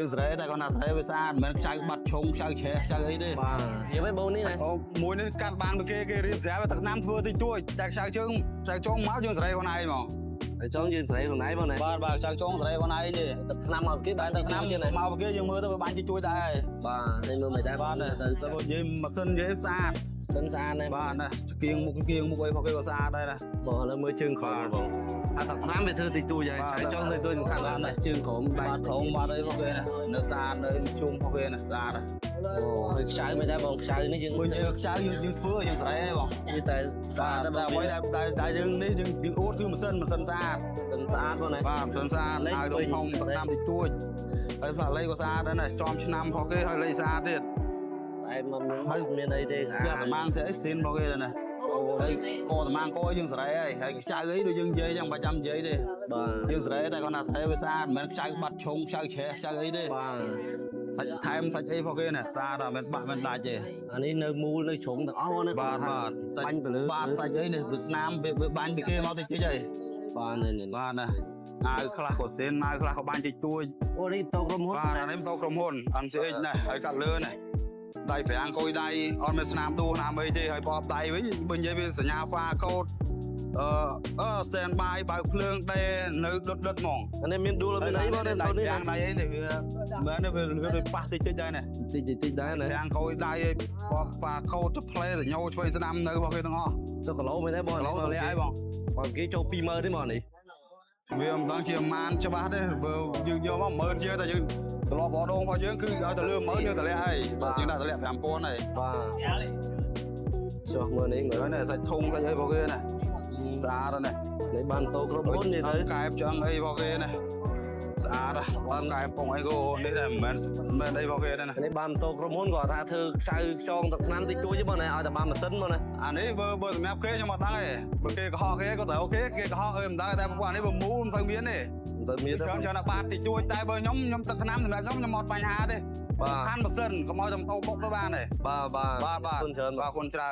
យើងស្រែតែគាត់ថាស្រែវាស្អាតមិនមែនខ្ចៅបាត់ឆុងខ្ចៅឆេះខ្ចៅអីទេ បាទនិយាយបងនេះណា អូមួយនេះកាត់បានពីគេគេរៀបស្រាប់ទឹកថ្នាំធ្វើតិចតួចតែខ្ចៅជើងខ្ចៅចុងមកយើងស្រែខ្លួនឯងហ្មង ហើយចង់យើងស្រែខ្លួនឯងបងណា បាទបាទខ្ចៅចុងស្រែខ្លួនឯងទេ ទឹកថ្នាំមកគេ តែទឹកថ្នាំមកពីគេយើងមើលទៅវាបាញ់តិចតួចដែរហើយ បាទនេះមើលមិនដែរ បាទ ទៅ តែបើនិយាយម៉ាស៊ីននិយាយស្អាត សិនស្អាតណាស់ បាទណាគៀងមុខគៀងមុខអីផងគេក៏ស្អាតដែរណា មកឥឡូវមើលជើងក្រោមបងអាទឹកថ្នាំវាធ្វើតិចតួចហើយ បាទ ចែចង់តិចតួចសំខាន់ណាស់ជើងក្រោម បាទត្រង់បាទអីផងគេណានៅស្អាតនៅជុំផងគេណាស្អាតណា អូហើយខ្ចៅមិនដែរបងខ្ចៅនេះយើង បើនិយាយខ្ចៅយើងយើងធ្វើយើងស្រែបង វាតែស្អាត បាទតែអ្វីដែលដែលយើងនេះយើងយើងអួតគឺម៉ាស៊ីនម៉ាស៊ីនស្អាត សិនស្អាតបងណា បាទម៉ាស៊ីនស្អាត លេខ ហើយ ពេញ ទៅធំទឹកតាមតិចតួចហើយផ្លាកលេខក៏ស្អាតដែរណាចំឆ្នាំផងគេហើយលេខស្អាតទៀត តែមកមានហើយមានអីទេ ស្គាល់តាម៉ាងទេអីស៊ីនផងគេដែរណា អូ ហើយកតាម៉ាងកយើងស្រែហើយហើយខ្ចៅអីដូចយើងនិយាយចឹងបាច់ចាំនិយាយទេ បាទ យើងស្រែតែគាត់ថាស្រែវាស្អាតមិនមែនខ្ចៅបាត់ឆុងខ្ចៅឆេះខ្ចៅអីទេ បាទ សាច់ថែមសាច់អីផងគេណាស្អាតតែមិនបាក់មិនដាច់ទេ អានេះនៅមូលនៅជ្រុងទាំងអស់បងណា បាទបាទ បាញ់ទៅលើ បាទសាច់អីនេះវាស្នាមវាបាញ់ពីគេមកតិចតិចហើយ បាទនេះនេះ បាទណាអាវខ្លះក៏សេនអាវខ្លះក៏បាញ់តិចតួច អូនេះតោក្រុមហ៊ុន បាទអានេះម៉ូតូក្រុមហ៊ុន MCX ណាហើយកាត់លើណាដៃប្រាំងកុយដៃអត់មានស្នាមដួសស្នាមអីទេហើយបបដៃវិញបើនិយាយវាសញ្ញាហ្វាកូដអឺអឺ stand by បើកភ្លើងដេនៅដុតដុតហ្មង អានេះមានដួលមានអីបងនេះ ដៃ តោនេះ ប្រាំងដៃអីនេះវាមែនទេវាវាដូចប៉ះតិចតិចដែរណា តិចតិចតិចដែរណា ប្រាំងកុយដៃអីបបហ្វាកូដទៅផ្លេសញ្ញោឆ្វេងស្ដាំនៅរបស់គេទាំងអស់ ទៅគីឡូមែនទេបង គីឡូទម្លាក់អីបង បងគេចូល20000ទេបងនេះ វាមិនដឹងជាម៉ានច្បាស់ទេបើយើងយកមក10000ជាងតែយើងត្រឡប់បដងរបស់យើងគឺឲ្យទៅលើ10000យើងតម្លាក់ហើយយើងដាក់តម្លាក់5000ហើយ បាទចុះមើលនេះមើល ហើយនេះសាច់ធុងសាច់អីរបស់គេណាស្អាតណាស់ នេះបានតោក្រុមហ៊ុននេះទៅ កែបចង់អីរបស់គេណាស្អាតបានកែបពងអីក៏នេះដែរមិនមែនមិនអីរបស់គេដែរណា នេះបានតោក្រុមហ៊ុនគាត់ថាធ្វើខ្ចៅខ្ចងទឹកថ្នាំតិចតួចទេបងណាឲ្យតែបានម៉ាស៊ីនបងណា អានេះបើបើសម្រាប់គេខ្ញុំអត់ដឹងទេបើគេកុហកគេក៏ត្រូវគេគេកុហកអើមិនដឹងតែពួកអានេះបើមូលមិនសូវមានទេ មិនទៅមានទេ ច្រើនច្រើនតែបាតតិចតួចតែបើខ្ញុំខ្ញុំទឹកថ្នាំសម្រាប់ខ្ញុំខ្ញុំអត់បញ្ហាទេ បាទ ខាន់ម៉ាស៊ីនកុំឲ្យតែម៉ូតូបុកទៅបានទេ បាទបាទ បាទបាទ អរគុណច្រើន បាទអរគុណច្រើន។